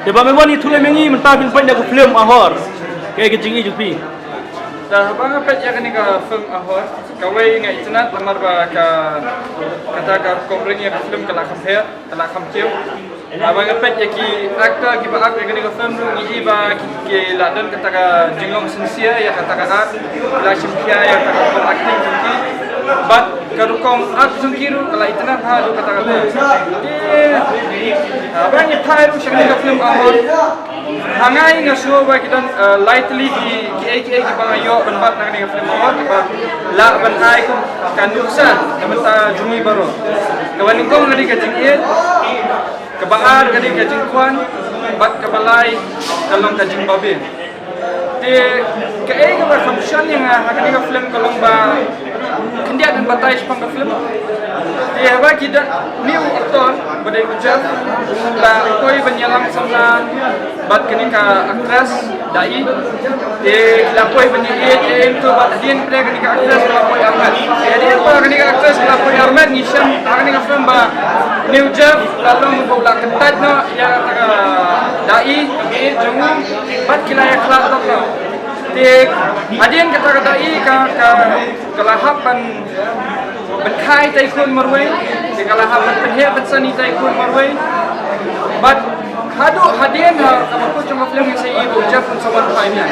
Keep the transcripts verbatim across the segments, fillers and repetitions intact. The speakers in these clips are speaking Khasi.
Te Bah Mewbun, ïathuh lem ïa ngi mynta phin peit ïa ka film Ahor. Kaei ka jingïohi jong phi? Te haba nga peit ïa kane ka film Ahor, kawei nga itynnad namar ba ka, kata ka rukom ring ïa ka film ka la kham her, ka la kham kiew. Haba nga peit ïa ki actor kiba act ïa kane ka film ruh ngi i ba ki, ki la don kata ka jinglong sincere ïa kata ka act, ki la shim khia ïa kata ka rukom acting jong ki. Bad ka rukom act jong ki ruh ka la itynnad bha haduh katta katta. Te haba ngi phai ruh sha kane ka film Ahor, ha nga nga sngew ba ki don, eh, lai tylli ki, kiei kiei kiba nga ïoh ban bat na kane ka film Ahor, kiba lah ban ai kum ka nuksan na ka bynta jong ngi baroh. Kaba nyngkong ka dei ka jingïeit, kaba ar ka dei ka jingkwah, bad kaba lai ka long ka jingbabe. Te kaei kaba kham shon ïa nga ha kane ka film ka long ba khyndiat ban batai shaphang ka film. Te haba ki da, une u actor ba dei u Jeff, u la poi ban ïalam samla bad kane ka actress Dai. Te ki la poi ban ïaieit, ïaieit to bad hadien ba kane ka actress ka la poi armet. Te hadien ba kane ka actress ka la poi armet ngi shem ha kane ka film ba une u Jeff la long ba u la kyntait noh ïa kata ka Dai, ka mei jong u, bad ki la ïakhlad noh. Te hadien kata ka Dai ka, ka, ka la hap ban, ban kha ïa i Tycoon marwei, te ka la hap ban pynheh pynsan ïa i Tycoon marwei. Bad haduh hadien ha kaba kut jong ka film ngi sa ïohi ba u Jeff un sa wan phai biang.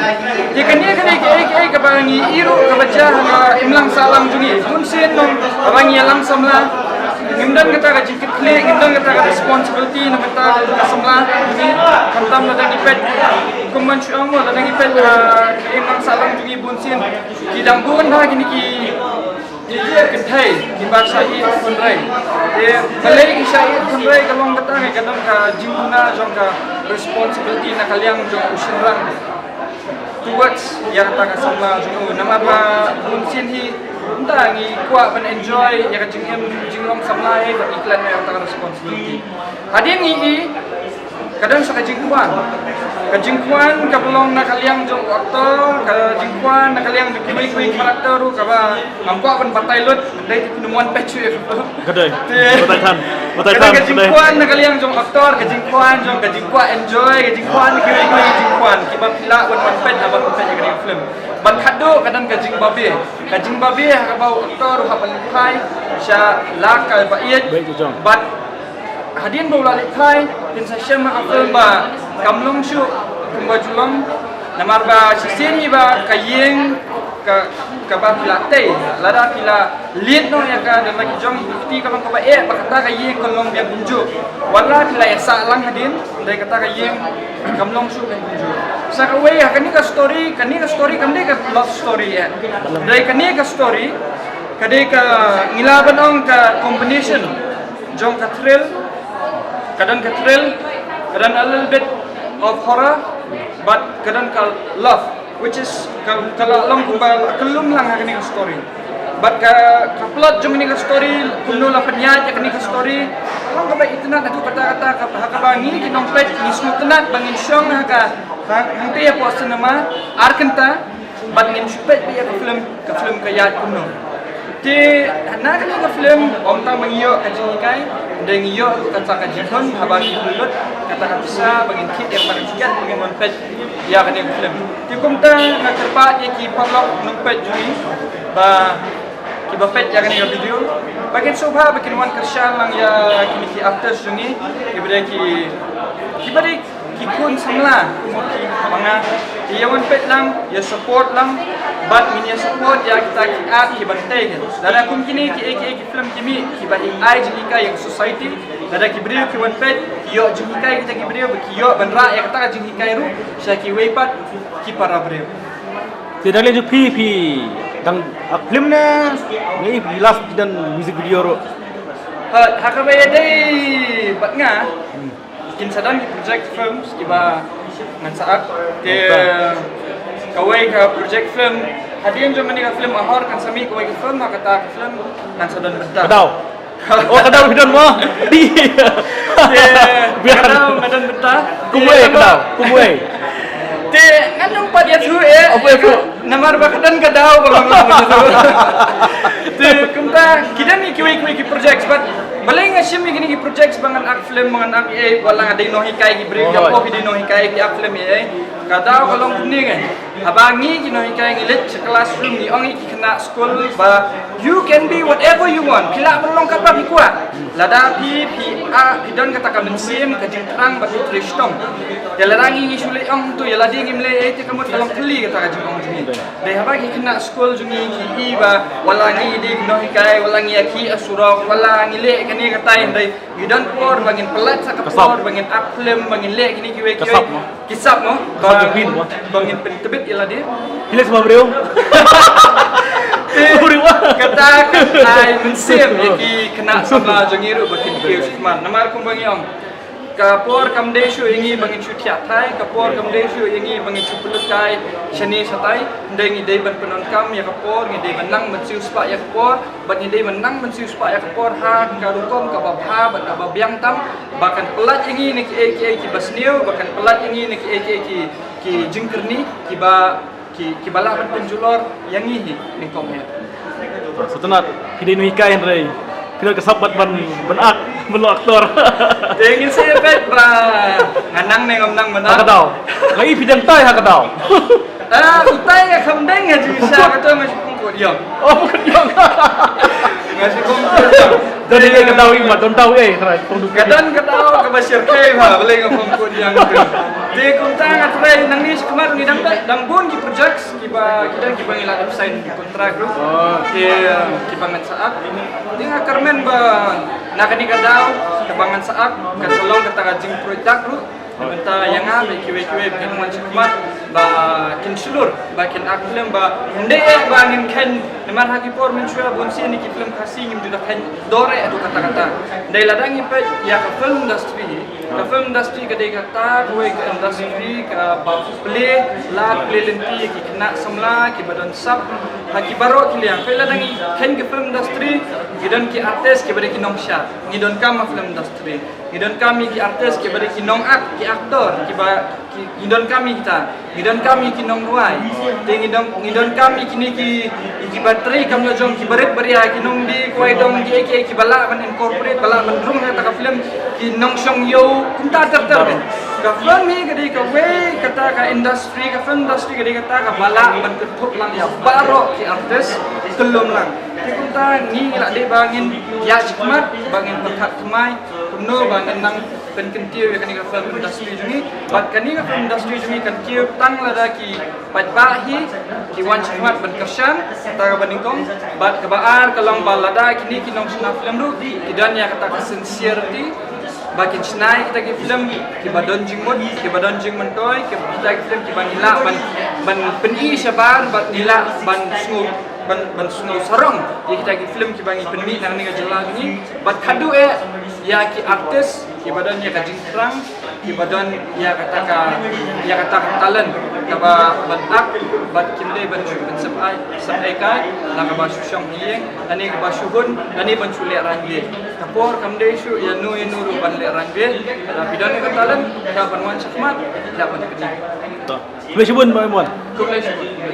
Te kane ka dei kaei kaei kaba ngi ïohi ruh kaba jia ha ka imlang sahlang jong ngi. Bun sien nong haba ngi ïalam samla, ngim don kata ka jingkitkhlieh, ngim don kata ka responsibility na ka bynta ka samla jong ngi. Khamtam lada ngi peit, kum ban shu ong mo, lada ngi peit ha ka imlang sahlang jong ngi bun sien ki dang bun bha kine ki, ki kynthei kiba shah ïeit khun rei. Te balei ki shah ïeit khun rei ka long kata ngi, ka don ka jingduna jong ka responsibility na ka liang jong u shynrang towards ïa kata ka samla jong u. Namar ba bun sien hi mynta ngi kwah ban enjoy ïa ka jingim jinglong samla hi bad ngi klet ïa kata ka responsibility. Hadien ngi i, ka don sa ka jingkwah. Ka jingkwah kaba long na ka liang jong u actor, ka jingkwah na ka liang jong kiwei kiwei character ruh kaba ngam kwah ban batai lut, dei te phin ym wan peit shuh ïa ka film. Ka dei. Te, batai than. Batai ka dei than, ka ka dei. Jingkwah na ka liang jong actor, ka jingkwah jong, ka jingkwah enjoy, ka jingkwah na kiwei kiwei ka jingkwah kiba phi lah ban wan peit haba phi peit ïa ka film. Bad khatduh ka don ka jingbabe. Ka jingbabe ha kaba u actor u hap ban leit phai sha la kaba ïeit. Bad hadien ba u la leit phai, phin sa shem ha ka film ba kam long shuh kumba ju long. Namar ba shisien hi ba ka ïing ka, kaba phi la tei, lada phi la leit noh ïa ka da la ki jong ki kti ka long kaba eh, ba kata ka ïing kan long biang kumjuh. Wat la phi la ïasah lang hadien, dei kata ka ïing kam long shuh biang kumjuh. Sa kawei ha kane ka story, kane ka story kam dei ka love story eh. Dei kane ka story ka dei ka, ngi lah ban ong ka combination jong ka thrill, ka don ka thrill, ka don a little bit of horror, but ka don ka love, which is ka, ka la long kumba ka lum lang ha kane ka story. But ka, ka plot jong kane ka story, kumno la pynïaid ïa kane ka story, long kaba itynnad haduh katta katta, ka, ha kaba ngi ki nongpeit ngi sngewtynnad ba ngin shong ha ka, ha, hangtei hapoh cinema ar kynta, bad ngin shu peit beit ïa ka film, ka film ka ïaid kumno. Te na kane ka film ym tang ba ngi ïoh ka jinghikai, hynrei ngi ïoh ruh kata ka jinghun haba ngi pynlut kata ka pisa ba ngin thied ïa kata ka tiket ba ngin wan peit ïa kane ka film. Te kumta nga kyrpad ïa ki paralok nongpeit jong ngi ba kiba peit ïa kane ka video ba kin sngewbha ba kin wan kyrshan lang ïa kine ki actors jong ngi kiba dei ki, kiba dei ki khun samla, ki ma nga, ki ïa wan peit lang, ïa support lang, bad ngin ïa support ïa kita ki actor kiban tei ki. Lada kum kine kiei kiei ki film ki mih kiba ai jinghikai ïa ka society, lada ki briew ki wan peit, ki ïoh jinghikai kita ki briew, ba ki ïoh ban rah ïa kata ka jinghikai ruh sha kiwei pat ki para briew. Te da leh jong phi, phi dang act film ne? Ngi phi last ki don music video ruh. Ha, ha kaba ïadei bad nga, kin sa don ki project films kiba ngan sa act. Te kawei ka project film hadien jong kane ka film Ahor kan sa mih kawei ka film, ha kata ka film ngan sa don bynta. Ka Daw. Oh, ka Daw phi don mo. Te ka Daw nga don bynta. Kumwei ka Daw, kumwei. Te ngan ym pat ïathuh eh. Namar ba ka don ka Daw ba long long ïathuh. Te kumta ki don ïa kiwei kiwei ki projects, but balei nga shim ïa kine ki projects ba ngan act film, ba ngan act ïa, wat la nga dei nonghikai, ki briew ki ong, oh, phi dei nonghikai, phi act film ïa. Ka daw ka long kumne, ngan, haba ngi ki nonghikai ngi leit sha classroom, ngi ong ïa ki khynnah skul ba you can be whatever you want. Phi lah ban long katba phi kwah. Lada phi, phi, ah, phi don kata ka mynsiem, ka jingthrang, ba phi trei shitom. Te lada ngi, ngi shu leit ong, to ïa lade ngim leh ei, te ka mut ka long thylli kata ka jingong jong ngi. Dei haba ki khynnah skul jong ngi ki i ba wat la ngi dei ki nonghikai, wat la ngi ïakhih ha surok, wat la ngi leh kane katai, hynrei ngi don por ba ngin pyllait sa ka por ba ngin act film, ba ngin leh kine kiwei kiwei. Ka sap mo. Ka sap mo. Ka sap ba, ba ngin pyntbit ïa lade. Phi leh sa ma briew. Briew. Kata ka ai mynsiem ïa ki khynnah samla jong ngi ruh ba kin kiew shikmat. Namar kumba ngi ong, ka por kam dei shuh ïa ngi ba ngin shu thiah thai, ka por kam dei shuh ïa ngi ba ngin shu pynlut kai shane shatai. Hynrei ngi dei ban pyndonkam ïa ka por, ngi dei ban nang mynsiew spah ïa ka por, bad ngi dei ban nang mynsiew spah ïa ka por ha ka rukom kaba bha bad kaba biang tam, ba kan pyllait ïa ngi na kiei kiei kiba sniew, ba kan pyllait ïa ngi na kiei kiei ki, ki jingkyrni kiba, ki, kiba lah ban pynjulor ïa ngi hi nyngkong hi. Sngewtynnat, phi dei nonghikai hynrei phi don ka sap bad ban, ban act, ban long actor. Te ngin sa ïa peit ba nga nang ne ngam nang mynta. Ha ka daw. Nga i phi dang tai ha ka daw. Ah, utai nga kham deng ha jingshisha, kato nga shu pung kut ïong. Oh, pung kut ïong. Nga shu pung kut ïong. Don ei ka daw i mat, don daw ei, trai, pung du. Ka don ka daw kaba shyrkhei bha, balei nga pung kut ïong tu. Te kumta nga trai nangne shakhmat ngi dang, dang bun ki projects kiba, ki don kiba ngi la dep sign contract ruh. Oh. Ki, kiba ngan sa act. Te nga kyrmen ba na kane ka daw kaba ngan sa act kan sa long kata ka jingproduct ruh. Mynta ïa nga bad kiwei kiwei ba kin wan shakhmat ba kin shlur, ba kin act film, ba ym dei eh ba ngin kheiñ, namar ha ki por mynshuwa bun sien ki film Khasi ngim ju da kheiñ dor eh haduh katta katta. Dei lada ngi peit ïa ka film industry, ka film industry ka dei kata kawei ka industry kaba plie lad plie lynti ïa ki khynnah samla kiba don sap ha ki baroh ki liang. Peit lada ngi kheiñ ka film industry, ngi don ki artist kiba dei ki nongshad, ngi donkam ha film industry. Ngi donkam ïa ki artist kiba dei ki nong-act, ki actor, kiba, ki, ngi donkam ïa kita. Ngi donkam ïa ki nongrwai. Te ngi don, ngi donkam ïa kine ki, ïa kiba trei kam la jong, kiba rit baria, ki nongdie kwai dong, ki, ki, kiba lah ban incorporate, ba lah ban rung ha kata ka film, ki nongshong ïew, kumta ter ter. Ka film hi ka dei kawei kata ka industry, ka film industry ka dei kata kaba lah ban kynthup lang ïa baroh ki artist kyllum lang. Te kumta ngi la dei ba ngin ïa shikmat, ba ngin pyrkhat thymmai kumno ba ngin nang pynkyntiew ïa kane ka film industry jong ngi. Bad kane ka film industry jong ngi kan kiew tang lada ki paidbah hi ki wan shakhmat ban kyrshan, kata kaba nyngkong. Bad kaba ar ka long ba lada kine ki nongshna film ruh ki don ïa kata ka sincerity ba kin shna ïa kita ki film kiba don jingmut, kiba don jingmyntoi, kita ki film kiba ngi lah ban, ban pyni shabar bad ngi lah ban sngew, ban, ban sngew sarong ïa kita ki film kiba ngi pynmih na kane ka jylla jong ngi. Bad khatduh eh ïa ki artist kiba don ïa ka jingthrang, kiba don ïa kata ka, ïa kata ka talent kaba ban act, bad kim dei ban shu pynsep ai, sep ai kai, la kaba shu shong ha ïing, lane kaba shu hun, lane ban shu leh rangbah. Ka por kam dei shuh ïa no ïa no ruh ban leh rangbah. Lada phi don ïa ka talent, ïa ban wan shakhmat, ïa ban kyni. Khublei shibun, Bah Imran. Khublei shibun.